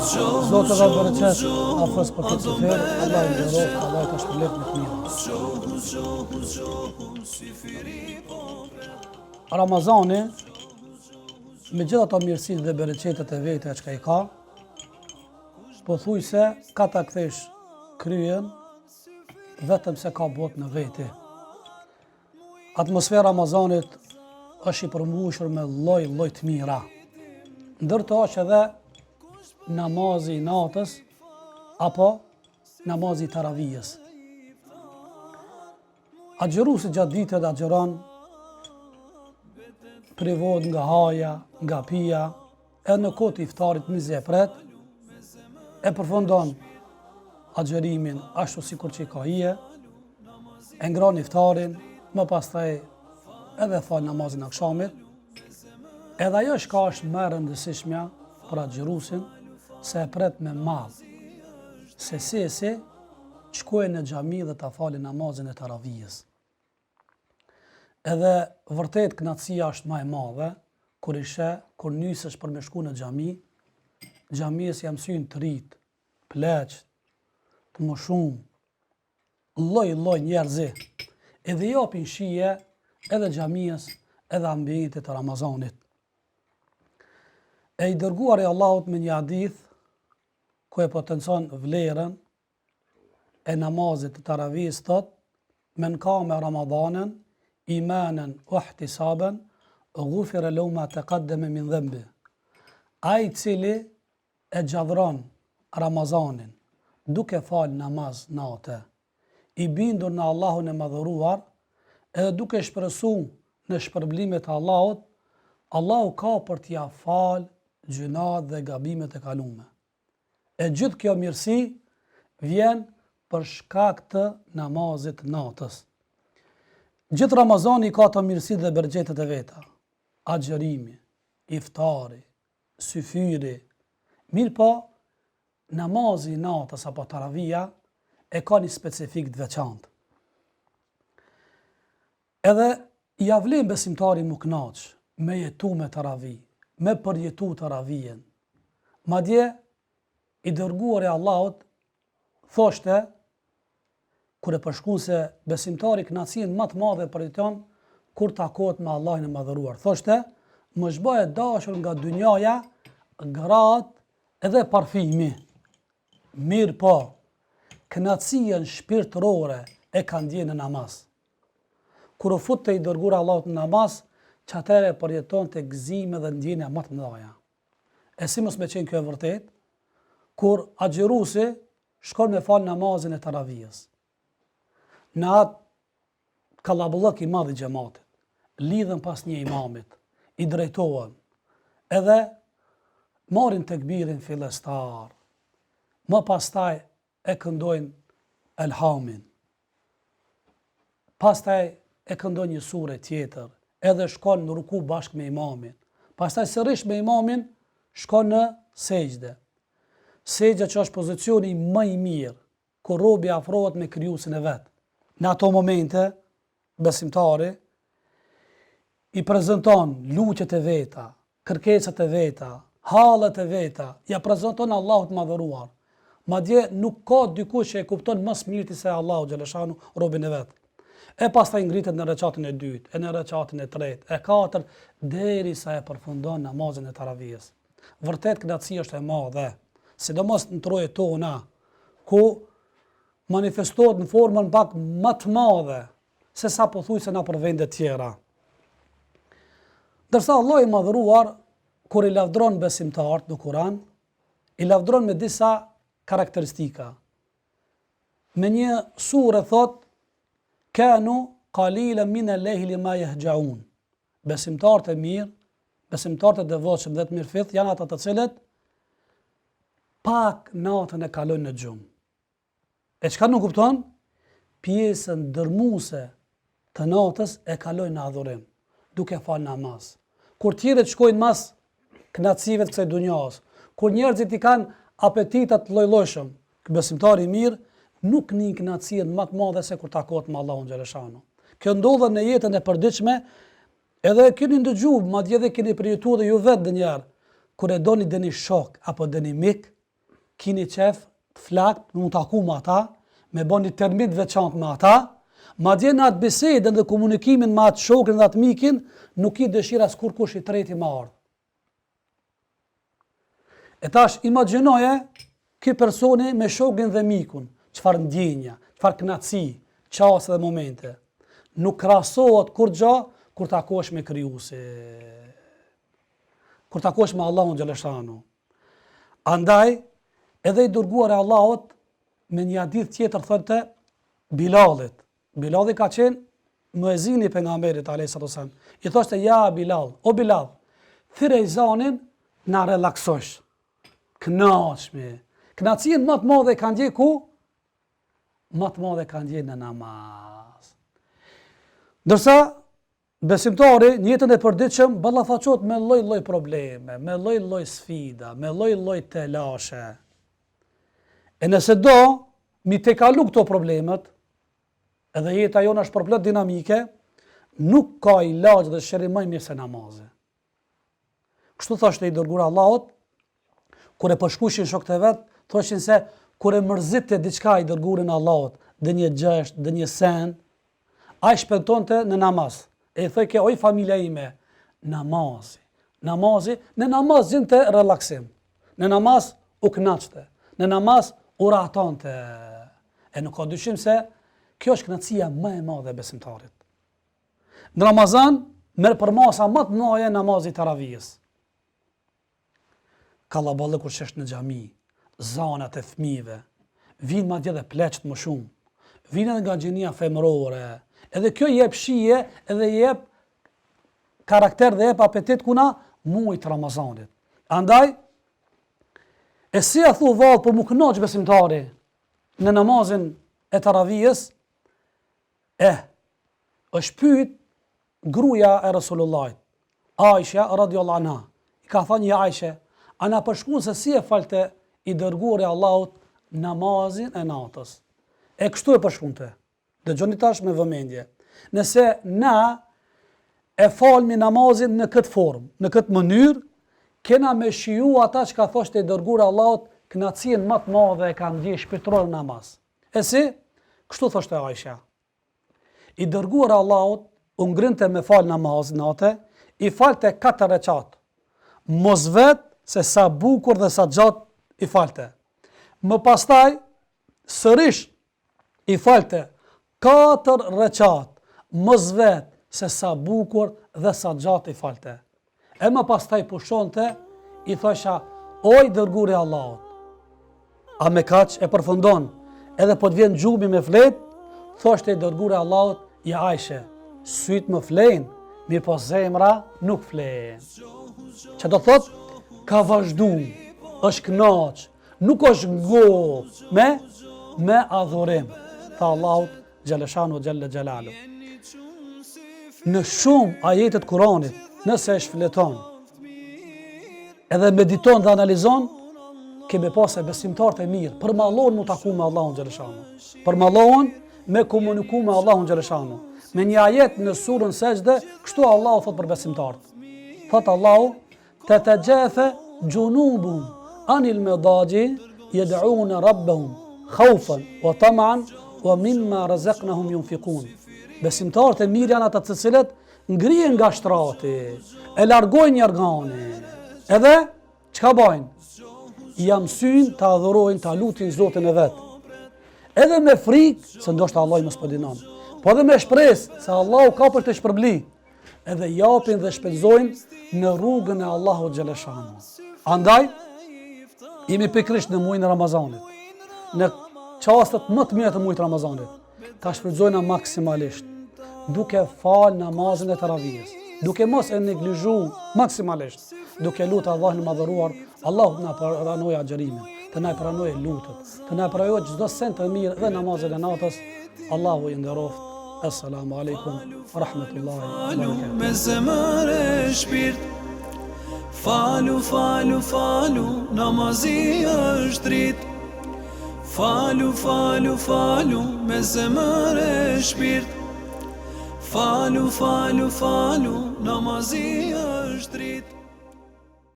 Zoti dhashtë bereqet, Hafëz për këtë syfyr, Allahu i nderoftë, Allahu të shpërbleftë me të mira. Ramazani, me gjithë ato mirësitë dhe bereqetet e veta çka i ka, pothuajse ka ta kthesh kryen, vetëm se ka botë në veti. Atmosfera e Ramazanit është i përmbushur me lloj lloj të mira. Ndër to është edhe namazi i natës apo namazi i taravijës. Agjëruesi gjatë ditës agjëron, privohet nga haja, nga pija, edhe në kohë të iftarit mezi e pret, e përfundon agjërimin ashtu sikur që i ka hije, e ngron iftarin, më pastaj edhe fal namazin e akshamit, edhe ajo çka është më e rëndësishmja për agjëruesin, se e pret me mall, se si e si, të shkojë në xhami dhe ta falë namazin e taravijës. Edhe vërtet kënaqësia është më e madhe kur i sheh, kur nisesh për me shku në xhami, xhamisë ia mësyjnë të rit, pleq, të moshum, lloj lloj njerëzi, edhe japin shije edhe xhamisë, edhe ambientit të Ramazanit. E i dërguari i Allahut me një hadith ku e potencon vlerën e namazit të taravisë thotë men kame ramadanen imanen wahtisaben ghufira lahu ma taqaddama min dhanbi ai i cili e gjallëron Ramazanin duke fal namaz nate i bindur në Allahun e madhëruar edhe duke shpresu në shpërblimet e Allahut Allahu ka për t'ia fal gjynahet dhe gabimet e kalume E gjithë kjo mirësi vjen për shkak të namazit të natës. Gjithë Ramazani i ka ato mirësitë dhe bereqetet e veta. Agjërimi, iftari, syfyri. Mirëpo, namazi i natës apo taravia e ka një specifikë të veçantë. Edhe ia vlen besimtari m'u knaq, me jetu me taravi, me përjetu taravien. Madje, i dërguari i Allahut thoshte, kur e përshkruan se besimtari kënaqësinë më të madhe e përjeton kur takohet me Allahin e Madhëruar. Thoshte, më është bë e dashur nga dynjaja, gratë edhe parfimi. Mirëpo, kënaqësinë shpirtërore e ka ndje në namaz. Kur u futte i dërguari i Allahut në namaz, qatëherë e përjetonte gëzime dhe ndjenja më të mëdha. E si mos me qenë kjo e vërtetë, kur agjëruesi shkon me fal namazin e taravijës. Në atë kallabllëk i madh i xhematit, lidhen pas një imamit, i drejtohen, edhe marrin tekbirin fillestar, më pastaj e këndojnë Elhamin. Pastaj e këndon një sure tjetër, edhe shkon në ruku bashkë me imamin. Pastaj sërish me imamin shkon në sexhde. Sexhdja që është pozicioni më i mirë, kur robi afrohet me krijuesin e vet. Në ato momente, besimtari i prezenton lutjet e veta, kërkesat e veta, hallet e veta, ia prezanton Allahut të Madhëruar. Madje nuk ka dikush që e kupton më së miri se Allahu xhaleshanu robin e vet. E pastaj ngritet në reqatin e dytë, e në reqatin e tretë, e katërt, derisa e përfundon namazin e taravijës. Vërtet kënaqësia është e madhe, sidomos në trojet tona, ku manifestohet në formën pak më të madhe se sa pothuajse nëpër vende tjera. Ndërsa Allahu i Madhëruar kur i lavdron besimtarët në Kur'an, i lavdron me disa karakteristika. Me një sure thot kanu qalilan min al-layli ma yahjaun. Besimtarët e mirë, besimtarët e devotshëm dhe të mirëfilltë janë ata të cilët pak natën e kalojnë në gjumë. E çka nënkupton? Pjesën dërmuese të natës e kalojnë në adhurim, duke falë namaz. Kur tjerët shkojnë mas kënaqësive të kësaj dunjas, kur njerëzit i kanë apetitat të lloj-llojshëm, besimtari i mirë nuk nin kënaqësinë më të madhe se kur takohet me Allahun xhaleshanu. Kjo ndodh në jetën e përditshme, edhe e keni ndëgju, madje edhe keni përjetuar edhe ju vetë ndonjëherë, kur e doni ndonjë shok apo ndonjë mik, Ki një qef të flakt me u taku me ata, me bo një termin të veçantë me ata, madje në atë bisedën dhe komunikimin me atë shokin dhe atë mikin, nuk ki dëshirë as kurkush i treti me ardhë. E tash imagjinoje ky personi me shokin dhe mikun, çfarë ndjenja, çfarë kënaqësi, çaste dhe momente. Nuk krahasohet kurgja kur takohesh me krijuesin. Kur takohesh me Allahun xheleshanuhu. Andaj edhe i dërguari i Allahut me një hadith tjetër thoshte Bilalit. Bilali ka qenë muezini i pejgamberit alayhi salatu wasallam. I thoshte ja Bilal, o Bilal, thirre ezanin na relaksosh. Kënaqshmi. Kënaqësinë më të madhe ka ndje ku? Më të madhe ka ndje në namaz. Ndërsa besimtari në jetën e përditshëm ballafaqohet me lloj-lloj probleme, me lloj-lloj sfida, me lloj-lloj telashe. E nëse do mi tejkalu këto problemet, edhe jeta jonë është përplot dinamike, nuk ka ilaç dhe shërim më i mirë se namazi. Kështu thoshte i dërguari i Allahut, kur e përshkrushin shokët e vet, thoshin se kur e mërzitte diçka i dërguarin e Allahut, ndonjë gjest, ndonjë send, ai shpentonte në namaz. E i thojke, oj familja ime, namazi, namazi, në namaz gjente relaksim, në namaz u knaqte, në namaz u rahatonte. E nuk ka dyshim se kjo është kënaqësia më e madhe e besimtarit. Në Ramazan merr përmasa më të mëdha namazi i teravisë. Kallaballëku që është në xhami, zanat e fëmijëve, vijnë madje edhe pleqtë më shumë, vijnë edhe nga gjinia femërore, edhe kjo jep shije, edhe jep karakter dhe jep apetit kuna muajit të Ramazanit. Andaj, e si a thu vallë po m'u kënaq besimtari në namazin e teravisë, Eh, është pyet gruaja e Resulullahit, Aisha radiallahu anha. I ka thënë ja Aisha, a na përshkruan se si e falte i dërguari i Allahut namazin e natës. E kështu e përshkruante. Dëgjoni tash me vëmendje. Nëse na e falmi namazin në këtë formë, në këtë mënyrë, kena me shiju ata çka thoshte i dërguari i Allahut, kënaqësinë më të madhe e ka ndje shpirtërore në namaz. E si? Kështu thoshte Aisha. I dërguari i Allahut u ngrinte me fal namaz nate, i falte katër reqat. Mos vet se sa bukur dhe sa gjatë i falte. Më pastaj sërish i falte katër reqat, mos vet se sa bukur dhe sa gjatë i falte. E më pastaj pushonte, i thosha, o i dërguari i Allahut, a me kaq e përfundon, edhe po të vjen gjumi me flet, thoshte i dërguari i Allahut, ja Ajshe, sytë më flejnë, mirëpo zemra nuk flen. Që do thot, ka vazhdu, është knaq, nuk është ngop me, me adhurim të Allahut Xheleshanuhu Xhelle Xhelaluhu. Në shumë ajete të Kuranit, nëse e shfleton, edhe mediton dhe analizon, ke me pa se besimtarët e mirë, përmallohen m'u taku me Allahun Xheleshanuhu. Përmallohen me komuniku me Allahun Xheleshanuhu. Me një ajet në surën Sexhde, kështu Allahu thot për besimtarët. Thot Allahu, Tetexhafe xhunubuhum anil medaxhi jed'une rabbehum khaufen wa tama'an wa mimma razaqnahum yunfiqun. Besimtarët e mirë janë ata të cilët ngrihen nga shtrati, e largojnë jorganin. Edhe çka bajnë? Ia mësyjnë ta adhurojnë, ta lutin Zotin e vet. Edhe me frikë se ndoshta Allahu mos po dinon. Po edhe me shpresë se Allahu ka për të shpërbly. edhe japin dhe shpenzojnë në rrugën e Allahut Xheleshanuhu. Andaj, jemi pikërisht në muajin e Ramazanit, në çastet më të mira të muajit të Ramazanit, ta shfrytëzojmë maksimalisht, duke fal namazin e teravisë, duke mos e neglizhu maksimalisht, duke lutë Allahun e madhëruar, Allahu të na pranojë agjërimin, të na pranojë lutjet, të na pranojë çdo send të mirë dhe namazin e natës, Allahu ju nderoftë. Assalamu alaikum wa rahmatullahi wa barakatuh. Me zemër e shpirt Falu, falu, falu Namazi është dritë Falu, falu, falu Me zemër e shpirt Falu, falu, falu Namazi është dritë.